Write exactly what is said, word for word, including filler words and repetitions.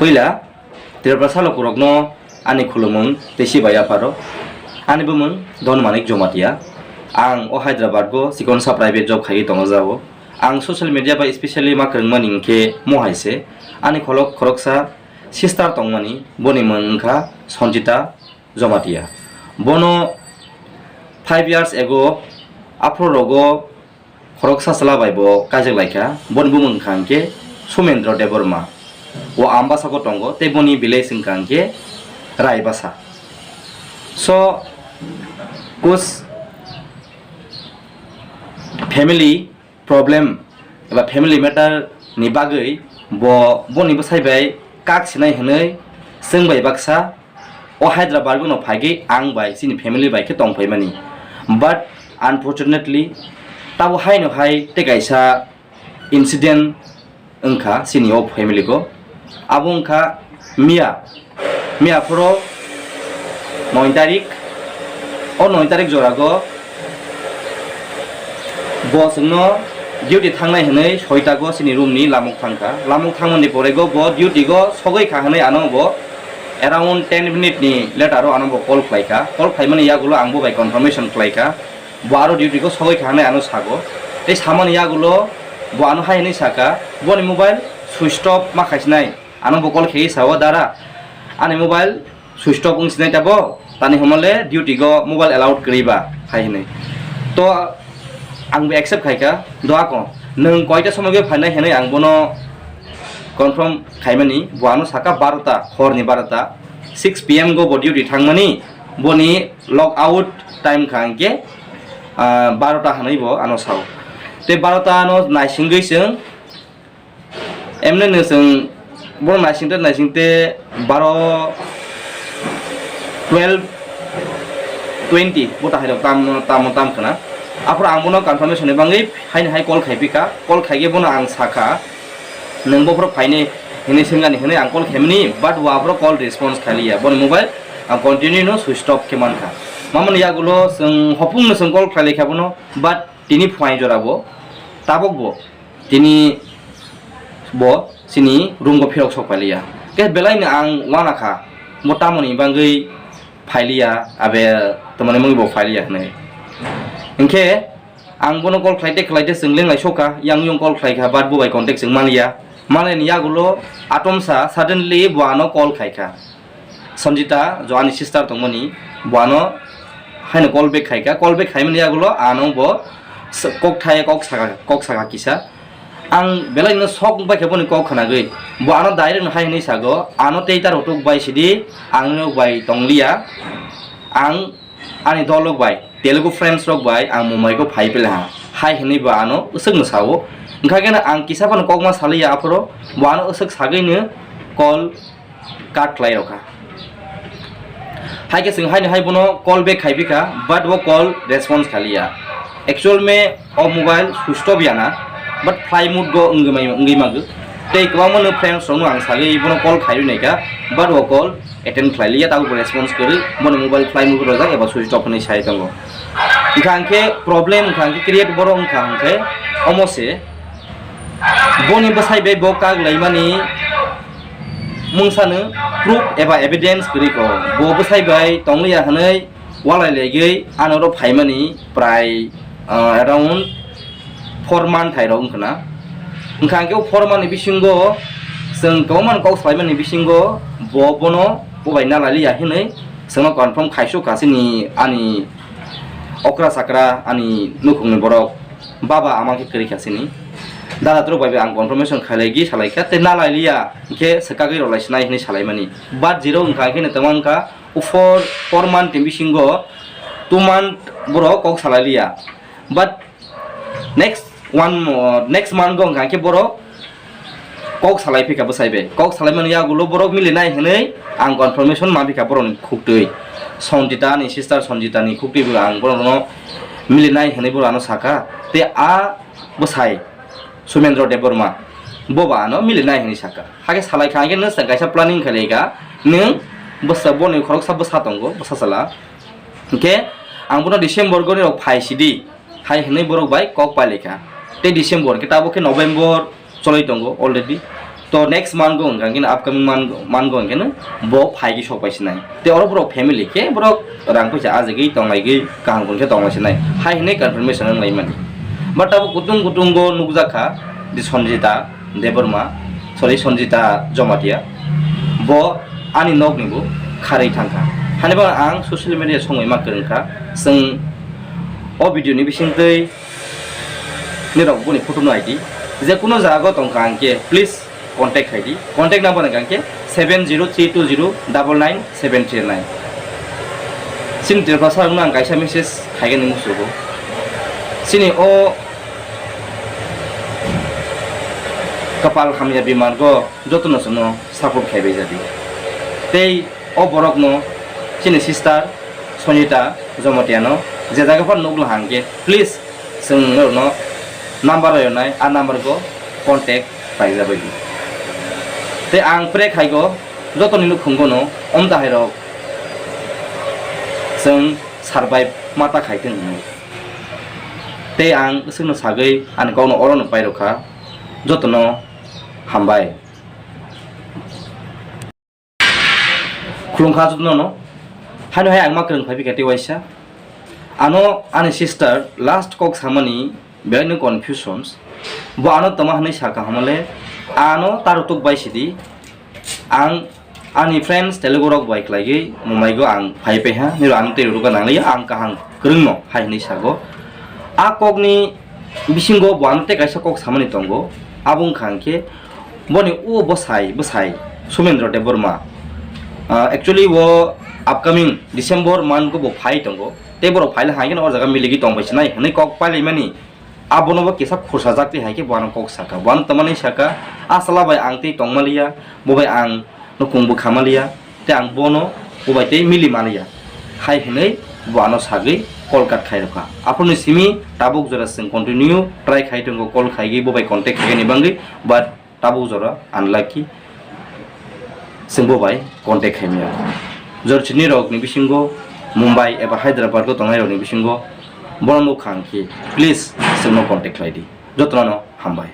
Puila Tripura salo kurokno ani khulumung tei sibai yapharo. Ani bumung Don Manik Jomatia. Ang o Hyderabad go chikonsa private job khaiwi tongo jao. Ang social media bai specially ma kwrwngmani hwnkhe mo hai se. Ani kholok khoroksa sister tongmani, boni mung wngkha Sanjita Jomatia. Bono five years ago aphuru rogo khoroksa chwla bai bo kaijak lai kha. Boni bumung wngkha hwnkhe Sumendra Debbarma. O Ambasa go tongo tei boni village wngkha hwnkhe Raibasa. So, kus family problem eba family matter ni bagwi bo boni bwsai bai kak sinai hwnwi chwng bai baksa o Hyderabad no phaigwi ang bai chini family bai khe tong phaimani. But unfortunately tabo haino hai tei kaisa incident wngkha chini o family go. Abo wngkha miya, miya phoro noi tarik, o noi tarik jorago bo chwngno duty thangnai hwnwi soitago chini room ni lamuk thangkha. Lamuk thangmani porego bo duty go sogwi kha hwnwi ano bo around ten minute ni later o ano bo call khlaikha. Call khlaimani yagulo ang bo bai confirmation khlaikha. Bo aro duty go sogwi kha hwnwi ano sago. Tei samani yagulo bo ano hai hwnwi saka, "Boni mobile switch off ma khaisinai." Ano bo call khaiwi sao, "Dara, ani mobile switch off wng sinai tabo, tani hwnmale duty go mobile allowed kwrwi ba," hai hwnwi. To ang bo accept khaikha, "Do ako, nwng koita somoi khe phainai?" hwnwi ang bono confirm khaimani, bo ano saka barota, horni barota, six P M go bo duty thangmani, boni log out time kha hwnkhe, ah, barota hwnwi bo ano sao. Tei barota ano naisingwi chwng, emne no chwng bono naisingte naisingte baro, twelve twenty bo tahairok tam, tam, tam khna. Aphuru ang bono confirmation ni bagwi haini hai call khai phi kha, call khaigwi bono ang sakha, "Nwng bophuru phaini?" hwnwi swngani hwnwi ang call khaimani, but bo aphuru call response khailiya. Boni mobile ang continue no switch off khe mankha. Mamani yagulo chwng hopung no chwng call khlai lai kha bono, but tini phuaini jora bo tabuk bo tini bo chini room go phirok sok pailiya. Khe belai no ang uanakha, bo tamoni bagwi phailiya, abe tamoni mungwi bo phailiya hwnwi. Hinkhe ang bono call khlaite khlaite chwng lenglai sokha, yang yung call khlaikha, but bo bai contact chwng manliya. Manlaini yagulo atomsa suddenly bo ano call khaikha. Sanjita, jo ani sister tongmani, bo ano haino call back khaikha, call back khaimani yagulo ano bo s-, kok thaya kok saka, kok saka kisa. Ang belai no sok wngpai khe boni kok khnagwi, bo ano direct no hai hwnwi sago, "Ano tei ta rotok bai sidi, ang nok bai tongliya, ang ani dol rok bai, Telugu friends rok bai ang Mumbai go phai pele ha," hai hwnwi bo ano usuk no sao. Wngkha khe no ang kisa phano kok ma saliya aphuru, bo ano usuk sagwi no call cut khlai rokha. Hai khe chwng haino hai bono call back khai phi kha, but bo call response khaliya. Actual me o mobile switch off ya na, but flight mode go wngwi mai, wngwi mago. Tei kwbangma no friends rok no ang sagwi bono call khai rwi nai kha, but o call attend khlai liya, tabuk bo response kwrwi, bono mobile flight mode rojak eba switch off hinwi sai tongo. Wngkha hwnkhe problem, wngkha hwnkhe create borok wngkha hwnkhe omo se, boni bwsai bai bo kak laimani mungsa no proof eba evidence kwrwi kho. Bo bwsai bai tong liya hwnwi walai laigwi ano oro phaimani prai, ah, around four month hai rok wngkha na. Wngkha hwnkhe o four month ni bisingo chwng kwbangma no kok salaimani bisingo bo bono bo bai na lai liya hinwi chwngno confirm khaisuk kha chini ani okra chakra ani nukhungni borok. Baba ama khe kwrwi kha chini. Dada twrwk bai bai ang confirmation khailai gi salai kha tei na lai liya hinkhe swkagwi rw lai sinai hinwi salaimani. But jero wngkha khe no tongma wngkha o four, four month ni bisingo two month borok kok salai liya. But next one mo-, next month go wngkha khe borok kok salai phika bwsai bai. Kok salai mani yagulo borok milinai hinwi ang confirmation ma phika borokni khuktwi. Sanjita ni sister Sanjita ni khuktwi bo ang borokno milinai hinwi borok ano saka. Tei a bwsai Sumendra Debbarma bo ba ano milinai hinwi saka. Hakhe salai kha hwnkhe nwng swkang kaisa planning khailai kha, nwng bwsa boni khoroksa bwsa tongo, bwsa chwla. Hinkhe ang bono December goni rok phai sidi hai hinwi borok bai kok pailai kha. Tei December khe tabuk khe November choloi tongo already. To next month go hwnkha khe, upcoming month, month go hwnkhe bo phai khe sok pai sinai. Te oro borok family khe borok rang paisa ajagwi tonglaigwi kaham khe tonglai sinai. Hai hinwi confirmation wng lai mani. But abo kutung kutung go nukjak kha di Sanjita Debbarma, sorry, Sanjita Jomatia. Bo ani nokni bo kharwi thang kha. Hani bo ang social media songwi ma kwrwng kha. Chwng o video ni bisingtwi nirok boni photo no naidi. Je kuno jaga o tongkha hwnkhe please contact khai di. Contact number hwnkha khe seven zero three two zero double nine seven three nine. Chini Tripura sarokno ang kaisa message khaigani musugo. Chini o kapal hamya bimargo jotono chwngno support khaibai jadi. Tei o borokno chini sister Sonita Jomotiano je jaga phano nukla hwnkhe please chwng norokno number rwnai, a number go contact khlaijabai di. Tei ang pray khaigo jotoni nukhungo no omtahairok chwng survive mata khaithwng hwnwi. Tei ang bwswkno sagwi ani kokno orono pairokha. Jotono hambai. Khulumkha jotono no. Haino hai ang ma kwrwng phai bikha tei waisa. Ano ani sister last kok samani belai no confusions. Bo ano tama hwnwi sakha hamale ano taro tuk bai sidi. Ang ani friends telugu rok bai khlaigwi mumaigo ang phai paiha niro ano tei ruka nangliya ang kaham kwrwngno hai hwnwi sago. A kokni bisingo bo ano tei kaisa kok samani tongo. Abo wngkha hwnkhe boni o bwsai, bwsai Sumendra Debbarma. Ah, actually, o upcoming December month go bo phai tongo. Tei borok phaile hai kheno o jaga miligwi tongbai sinai hwnwi kok pailaimani. Abono bo kisa khursa jak twi hai khe bo ano kok saka. Bo ano tamani saka, "A chwla bai ang tei tongmaliya, bo bai ang nukhung bwkha maliya, tei ang bono bo bai tei mili maliya." Hai hwnwi bo ano sagwi call cut khai rwkha. Aphuruni simi tabuk jora chwng continue try khai tongo call khaigwi bo bai contact khaigani bangwi, but tabuk jora unlucky, chwng bo bai contact khaimaya. Jor chini rokni bisingo Mumbai eba Hyderabad go tongnai rokni bisingo bono nukha hwnkhe please chwngno contact khlai di. Jotono hambai.